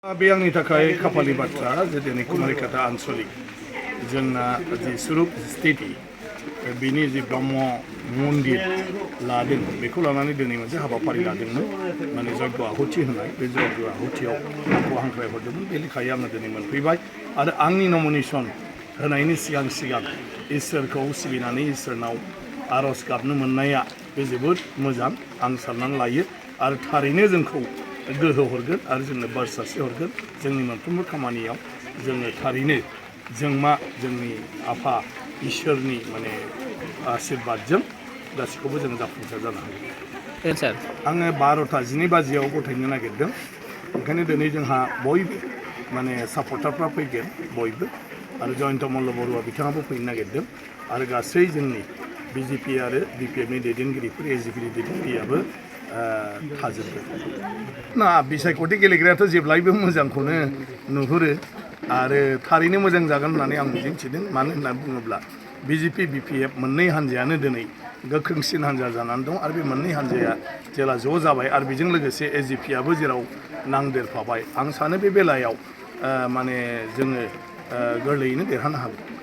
बे आंनि थाखाय खाफालनि बाथ्रा जे दिनै कुमारिकाटा आनसलिक जोंना जि सुरुप स्टेटि बिनि जि ब्रह्म मन्दिर लादों बेखौ लानानै दिनै मोनसे हाबाफारि लादोंमोन माने जग्य आहुति होनाय बे जग्य आहुतियाव आंखौ हांख्रायहरदोंमोन बे लेखायै आङो दिनै मोनफैबाय आरो आंनि नमिनेसन होनायनि सिगां सिगां इसोरखौ सिबिनानै इसोरनाव आरज गाबनो मोननाया बे जोबोद मोजां आं साननानै लायो आरो थारैनो जोंखौ गोहो हरगोन आरो जोंनो बोर सारस्रि हरगोन जोंनि मोनफ्रोमबो खामानियाव जोङो थारैनो जों मा जोंनि आफा इसोरनि माने आशीर्बादजों गासैखौबो जों जाफुंसार जानो हायो सार आङो 12:12 बाजियाव गथायनो नागिरदों ओंखायनो दिनै जोंहा बयबो माने सापर्टारफ्रा फैगोन बयबो आरो जयन्त मल्ल बरुवा बिथाङाबो फैनो नागिरदों आरो गासै जोंनि बिजेपि आरो बिपिएफनि दैदेनगिरिफोर एजिपिनि दैदेनगिरियाबो थाजोबगोन ना बिसायख'थि गेलेग्रायाथ' जेब्लायबो मोजांखौनो नुहुरो आरो थारैनो मोजां जागोन होननानै आं मिजिंथिदों मानो होननानै बुङोब्ला बिजेपि बिपिएफ मोननै हान्जायानो दिनै गोख्रोंसिन हान्जा जानानै दं आरो बे मोननै हान्जाया जेला ज' जाबाय आरो बेजों लोगोसे एजिपिआबो जेराव नांदेरफाबाय आं सानो बे बेलायाव माने जोङो गोरलैयैनो देरहानो हागोन